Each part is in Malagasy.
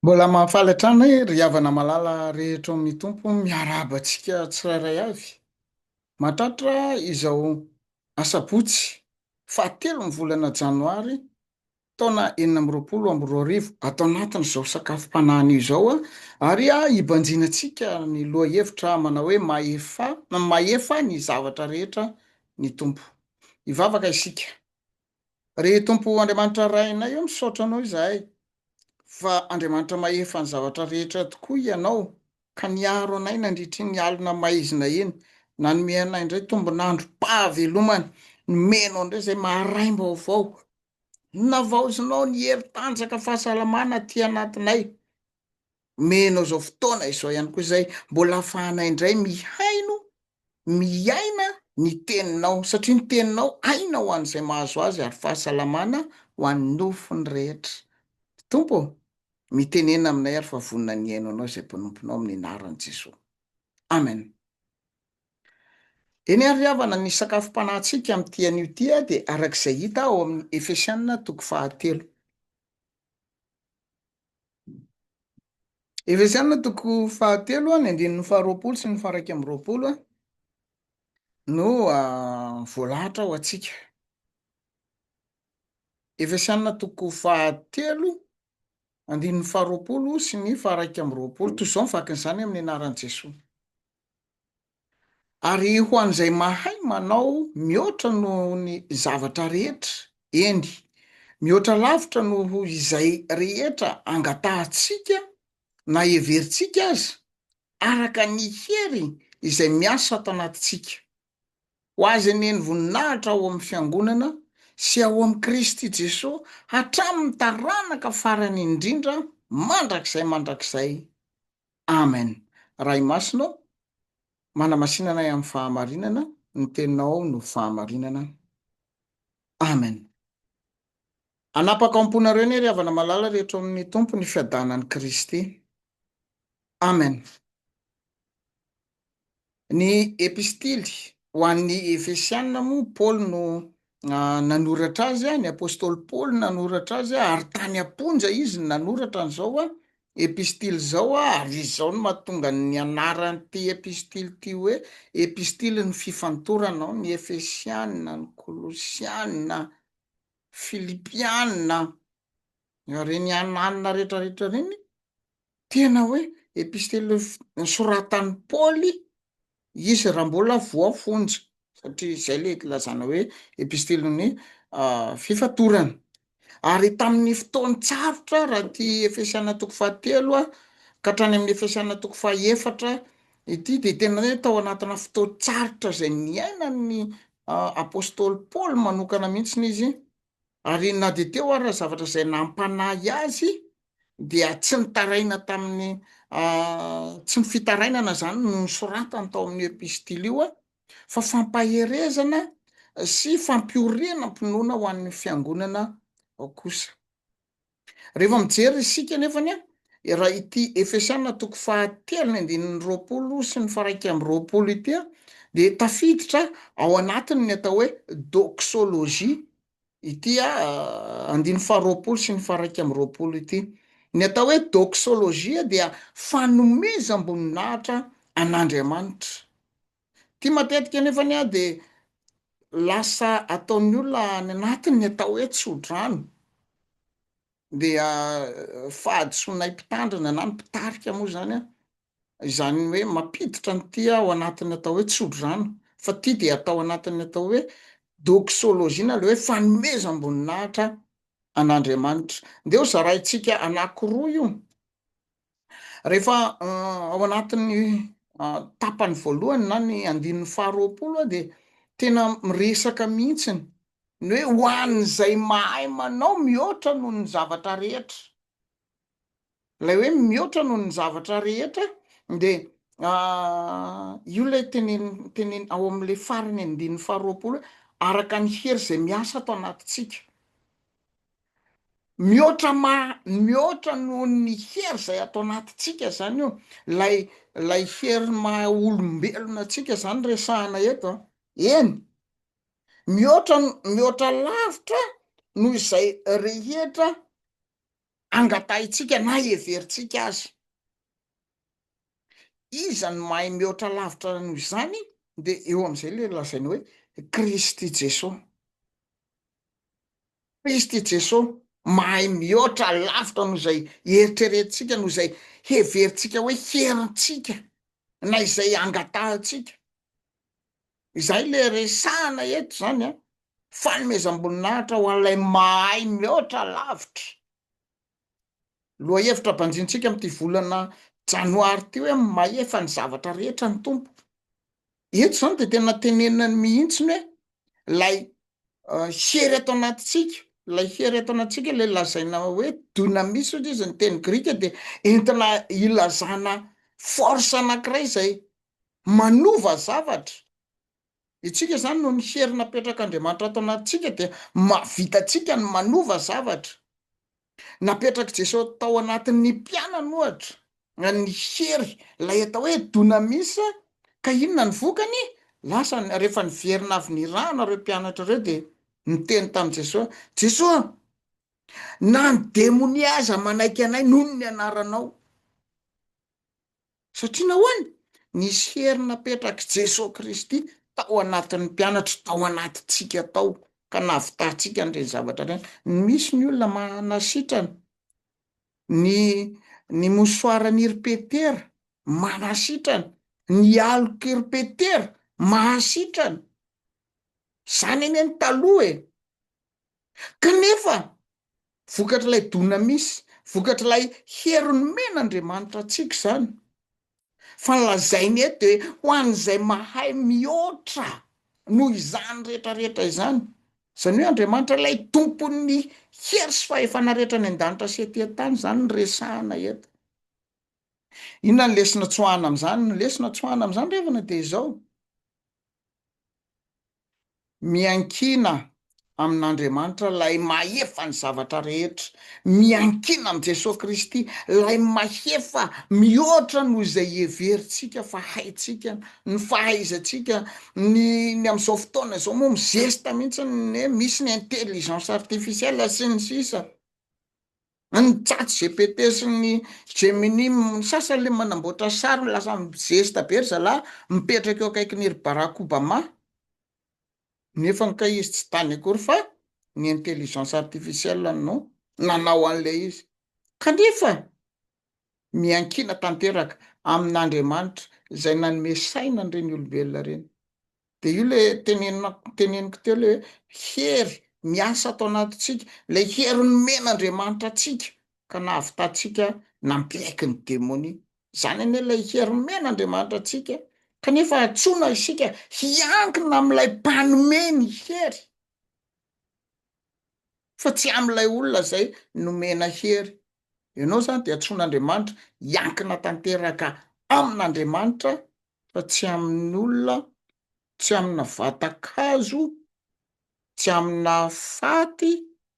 Mbola mahafaly hatrany ry havana malala rehetra ao amin'ny Tompo, miarahaba antsika tsirairay avy. Mahatratra izao asabotsy fahatelo ny volana janoary taona 2026 ato anatin'izao sakafom-panahy izao ary hibanjinantsika ny lohahevitra manao hoe mahefa mahefa ny zavatra rehetra ny Tompo. Hivavaka isika. Ry Tompo Andriamanitra Rainay ô, misaotra Anao izahay fa Andriamanitra mahefa ny zavatra rehetra tokoa Ianao ka niaro anay nandritry iny alina maizina iny, nanome anay indray tombon'androm-pahavelomana, nomenao indray izay maharaim-baovao, navaozinao ny hery tanjaka fahasalamana aty anatinay. Omenao izao fotoana izao ihany koa izay mbola ahafahanay indray mihaino, miaina ny teninao, satria ny teninao aina ho an'izay mahazo azy ary fahasalamana ho an'ny nofony rehetra. Tompo ô, mitenena aminay ary fa vonona ny hihaino anao izay mpanomponao amin'ny anaran'i Jesoa. Amen. Eny ary ry havana, ny sakafom-panahintsika amin'ity anio ity dia araka izay hita ao amin'ny Efesiana toko fahatelo. Efesiana toko fahatelo ny andininy faharoapolo sy ny faharaika amby roapolo no voalahatra ho antsika. Efesiana toko fahatelo andininy faharoapolo sy ny faharaika amby roapolo. Toy izao ny vakin'izany amin'ny anaran'i Jesoa. Ary ho an'izay mahay manao mihoatra noho ny zavatra rehetra, eny, mihoatra lavitra noho izay rehetra angatahantsika na heverintsika aza, araka ny hery izay miasa ato anatintsika. Ho Azy anie ny voninahitra ao amin'ny Fiangonana sy ao amin'i Kristy Jesoa hatramin'ny taranaka farany indrindra mandrakizay mandrakizay. Amen. Ray Masina ô, manamasina anay amin'ny fahamarinana, ny teninao no fahamarinana. Amen. Hanapaka ao am-ponareo anie ry havana malala rehetra ao amin'ny Tompo ny fiadanan'i Kristy. Amen. Ny epistily ho an'ny Efesiana moa Paoly no nanoratra azy, ny apostoly Paoly nanoratra azy ary tany am-ponja izy no nanoratra an'izao epistily izao ary izao no mahatonga ny anaran'ity epistily ity hoe epistilin'ny fifantorana ao ny Efesiana, ny Kolosiana, Filipiana, ireny ananona rehetrarehetra ireny. Tena hoe epistily nosoratan'i Paoly izy raha mbola voafonja, satria izay le ilazana hoe epistilin'ny fifatorana. Ary tamin'ny fotoan-tsarotra raha ity Efesiana toko fahatelo ka hatrany amin'ny Efesiana toko fahaefatra ity dia tena hoe tao anatina fotoan-tsarotra izay niainan'ny apostoly Paoly manokana mihitsiny izy Ary na dia teo ara zavatra izay nampanahy azy dia tsy nitaraina tamin'ny tsy ny fitarainana izany no nosoratany tao amin'io epistily io fa fampaherezana sy fampiorenam-pinoana ho an'ny fiangonana ao kosa. Rehefa mijery isika anefany a, raha ity Efesiana toko fahatelo ny andininy 20 sy ny faharaika amby 20 ity a, dia tafiditra ao anatiny ny atao hoe doxologie ity a, andininy faharoapolo sy ny faharaika amby 20 ity. Ny atao hoe doxologie dia fanomezam-boninahitra an'Andriamanitra. Ity matetika anefany a dia lasa ataon'ny olona any anatiny ny atao hoe tsodrano, dia fahadisoanay mpitandrina na ny mpitarika moa zany a, izany hoe mampiditra an'ity ao anatin'ny atao hoe tsodrano, fa ity dia atao anatin'ny atao hoe doxologie na le hoe fanomezam-boninahitra an'Andriamanitra. Ndeha ho zaraintsika anankiroa io. Rehefa ao anatin'ny tapany voalohany na ny andininy faharoapolo dia tena miresaka mihitsiny ny hoe ho an'izay mahay manao mihoatra noho ny zavatra rehetra. Ilay hoe mihoatra noho ny zavatra rehetra dia io ilay teneniny teneny ao amin'ilay farany andininy faharoapolo hoe araka ny hery izay miasa ato anatintsika. Mihoatra ma- mihoatra noho ny hery izay ato anatintsika zany io, lay lay hery maha olombelona antsika zany resahana eto an, eny, mihoatra mihoatra lavitra noho izay rehetra. angatahintsika na heverintsika aza. Iza no mahay mihoatra lavitra noho izany? De eo am'izay le lazaina hoe Kristy Jesoa. Kristy Jesoa mahay mihoatra lavitra noho izay eritreretintsika, noho izay heverintsika hoe herintsika na izay angatahintsika. Izay le resahana eto zany an, fanomezam-boninahitra ho an'ilay mahay mihoatra lavitra. Lohahevitra banjintsika amin'ity volana janoary ity hoe mahefa ny zavatra rehetra ny Tompo. Eto izany dia tena tenenany mihitsy ny hoe ilay hery ato anatintsika, ilay hery ato anatintsika ilay lazaina hoe dunamis hoy izy ny teny grika dia entina ilazana force anankiray izay manova zavatra. Itsika izany noho ny hery napetrak'Andriamanitra ato anatintsika dia mahavita antsika ny manova zavatra. Napetrak'i Jesosy tao anatin'ny mpianany ohatra ny hery ilay atao hoe dunamis ka inona ny vokany? Lasa rehefa niverina avy nirahana ireo mpianatra ireo dia niteny tamin'i Jesosy, Jesosy, na ny demonia aza manaiky anay noho ny anaranao. Satria nahoana? Nisy hery napetrak'i Jesoa Kristy tao anatin'ny mpianatra, tao anatintsika tao, ka nahavitantsika an'ireny zavatra ireny. Misy ny olona manasitrana, ny ny mosoaran'i ry Petera manasitrana, ny alok'i ry Petera mahasitrana. Izany anie ny taloha e! Kanefa, vokatr'ilay dunamis, vokatr'ilay hery nomen'Andriamanitra antsika izany, fa ny lazainy eto dia ho an'izay mahay mihoatra noho izany rehetra rehetra izany, izany hoe Andriamanitra ilay Tompon'ny hery sy fahefana rehetra any an-danitra sy ety an-tany izany no resahana eto. Inona ny lesona tsoahana amin'izany? Ny lesona tsoahana amin'izany ry havana dia izao, Miankina amin'Andriamanitra ilay mahefa ny zavatra rehetra. Miankina amin'i Jesoa Kristy, ilay mahefa mihoatra noho izay heverintsika fa haintsika, ny fahaizantsika, ny ny amin'izao fotoana izao moa mizesta mihitsy ny hoe misy ny intelligence artificielle sy ny sisa. Ny chat GPT sy ny Gemini, ny sasany le manamboatra sary lasa mizesta be ry zalahy mipetraka eo akaikin'i ry Barack Obama, nefa ny kay izy tsy tany akory fa ny intelligence artificielle no nanao an'ilay izy. Kanefa miankina tanteraka amin'Andriamanitra izay nanome saina an'ireny olombelona ireny. De io le tenenina teneniko teo le hoe hery miasa ato anatintsika, le hery nomen'Andriamanitra antsika ka nahavitantsika nampiaiky ny demonia. Zany anie lay hery nomen'Andriamanitra antsika, kanefa antsoina isika hiankina amin'ilay mpanome ny hery fa tsy amin'ilay olona zay nomena hery. Ianao zany de antsoin'Andriamanitra hiankina tanteraka amin'Andriamanitra fa tsy amin'olona, tsy amina vatan-kazo, tsy amina faty,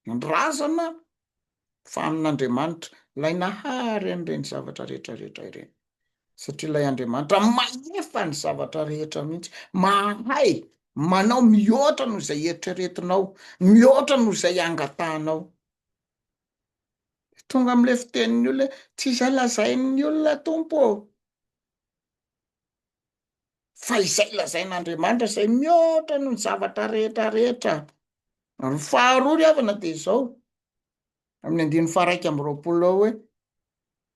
ny razana, fa amin'Andriamanitra, ilay nahary an'ireny zavatra rehetra rehetra ireny. Satria ilay Andriamanitra mahefa ny zavatra rehetra mihitsy, mahay manao mihoatra noho izay eritreretinao, mihoatra noho izay angatahanao. Tonga amin'ilay fitenin'ny olona hoe, tsy izay lazain'ny olona Tompo ô! Fa izay lazain'Andriamanitra izay mihoatra noho ny zavatra rehetra rehetra. Ary ny faharoa ry havana dia izao, amin'ny andininy faha-21 ao hoe,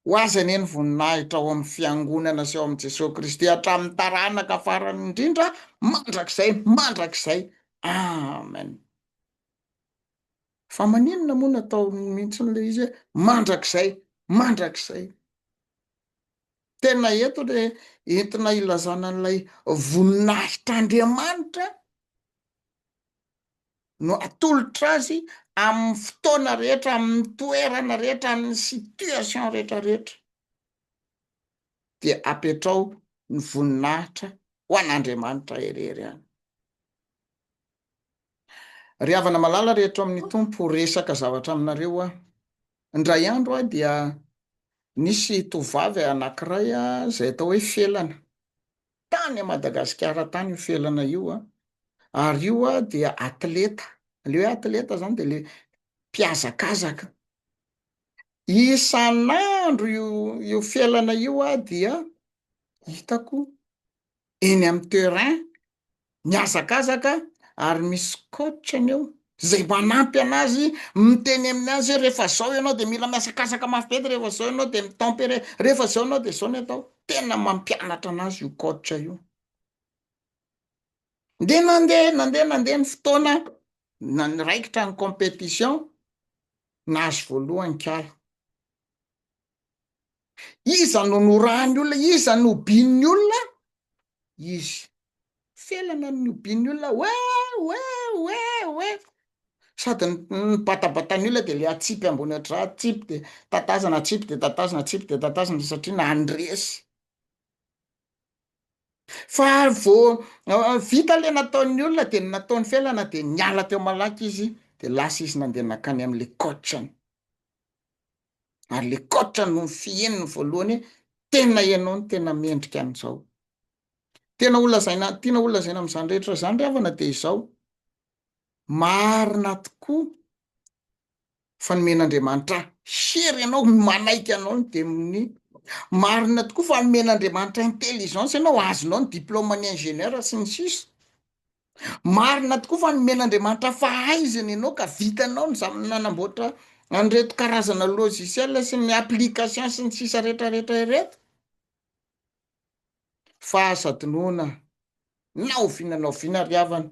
Ho azy anie ny voninahitra ao amin'ny fiangonana sy ao amin'i Jesoa Kristy hatramin'ny taranaka farany indrindra mandrakizay mandrakizay. Amen. Fa maninona moa natao mihitsy ilay izy hoe mandrakizay mandrakizay? Tena eto le entina ilazana an'ilay voninahitr'Andriamanitra no atolotra azy amin'ny fotoana rehetra, amin'ny toerana rehetra, amin'ny situation rehetra rehetra. Dia apetrao ny voninahitra ho an'Andriamanitra irery ihany. Ry havana malala rehetra ao amin'ny Tompo, resaka zavatra aminareo aho. Indray andro aho dia nisy tovovavy anankiray izay atao hoe Felana. Tany Madagasikara tany io Felana io an, ary io dia atleta. Le hoe atleta zany de le mpihazakazaka. Isan'andro io io felana io ah dia hitako eny amy terrain mihazakazaka ary misy coach-ny eo zay manampy anazy miteny aminazy hoe rehefa zao ianao de mila mihazakazaka mafy be de rehefa zao ianao de mi-tempérer, rehefa zao ianao de zao ny atao, tena mampianatra anazy io coach io. De nandeha nandeha nandeha ny fotoana, na niraikitra ny compétition, nahazo voalohany kala. Iza no norahan'ny olona, iza no hobian'ny olona? Izy. Felana no hobian'ny olona, oe oe oe oe. Sady ny batabatan'ny olona de le atsipy ambony ohatr'izao, atsipy de tatazana, atsipy de tatazana, atsipy de tatazana satria nandresy. Fa vao vita le nataon'ny olona de ny nataon'ny felana de niala teo malaky izy de lasa izy nandeha nankany am'le coach-ny. Ary le coach no fiheniny voalohany hoe tena ianao no tena mendrika an'izao. Tena ho lazaina, tiana ho lazaina am'zany rehetra zany ry havana de izao, marina tokoa fa nomen'Andriamanitra hery ianao manaiky anao ny demonia. Marina tokoa fa nomen'Andriamanitra intelligence ianao, azonao ny diplôme-n'ny ingénieur sy ny sisa. Marina tokoa fa nomen'Andriamanitra fahaizana ianao ka vitanao ny zam- nanamboatra an'ireto karazana logiciel sy ny application sy ny sisa rehetrarehetra ireto. Fa aza adinoina na oviana na oviana ry havana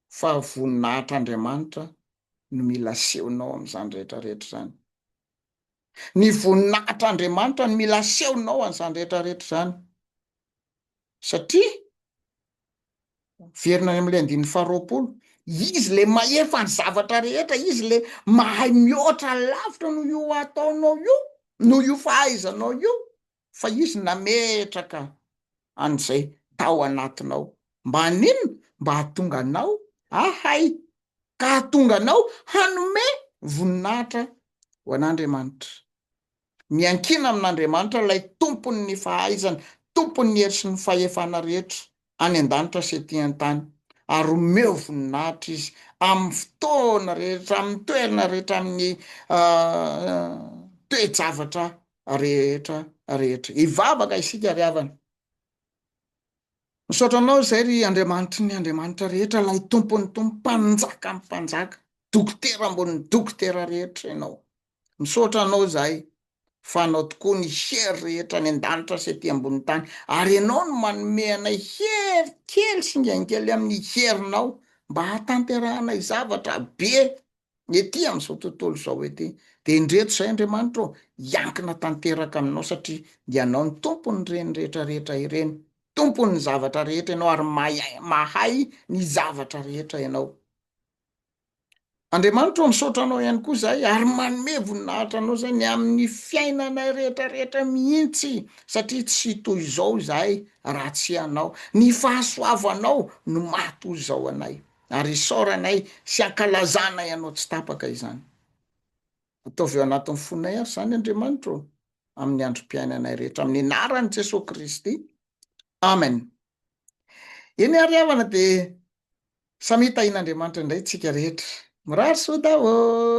fa voninahitr'Andriamanitra no mila asehonao amin'izany rehetrarehetra izany. Ny voninahitr'Andriamanitra no mila asehonao an'izany rehetrarehetra izany. Satria, miverina any amin'ilay andininy faharoapolo, izy le mahefa ny zavatra rehetra, izy le mahay mihoatra lavitra noho io ataonao io, noho io fahaizanao io, fa izy nametraka an'izay tao anatinao. Mba haninona? Mba hahatonga anao hahay, ka hahatonga anao hanome voninahitra ho an'Andriamanitra. Miankina amin'Andriamanitra ilay Tompon'ny fahaizana, Tompon'ny hery sy ny fahefana rehetra any an-danitra sy ety an-tany, ary omeo voninahitra Izy amin'ny fotoana rehetra, amin'ny toerana rehetra, amin'ny toe-javatra rehetra rehetra. Hivavaka isika ry havana. Misaotra anao izay ry Andriamanitry ny Andriamanitra rehetra, ilay Tompon'ny Tompo, Mpanjakan'ny Mpanjaka, Dokotera ambonin'ny Dokotera rehetra ianao. Misaotra anao izahay fa anao tokoa ny hery rehetra any an-danitra sy aty ambonin'ny tany, ary ianao no manome anay hery kely singan-kely amin'ny herinao mba hahatanterahanay zavatra be ety amin'izao tontolo izao ety. Dia indreto izay Andriamanitra ô, hiankina tanteraka aminao satria ianao no tompon'ireny rehetra rehetra ireny, tompon'ny zavatra rehetra ianao ary mahay ny zavatra rehetra ianao. Andriamanitra ô, misaotra anao ihany koa izahay ary manome voninahitra anao izay ny amin'ny fiainanay rehetra rehetra mihitsy satria tsy toy izao izahay raha tsy ianao. Ny fahasoavanao no maha toy izao anay. Ary isaoranay sy ankalazanay Anao tsy tapaka izany. Ataovy ao anatin'ny fonay ary izany, Andriamanitra ô, amin'ny androm-piainanay rehetra, amin'ny anaran'i Jesoa Kristy. Amen. Eny ary havana dia samia tahian'Andriamanitra indray tsika rehetra. Mirary soa daholo.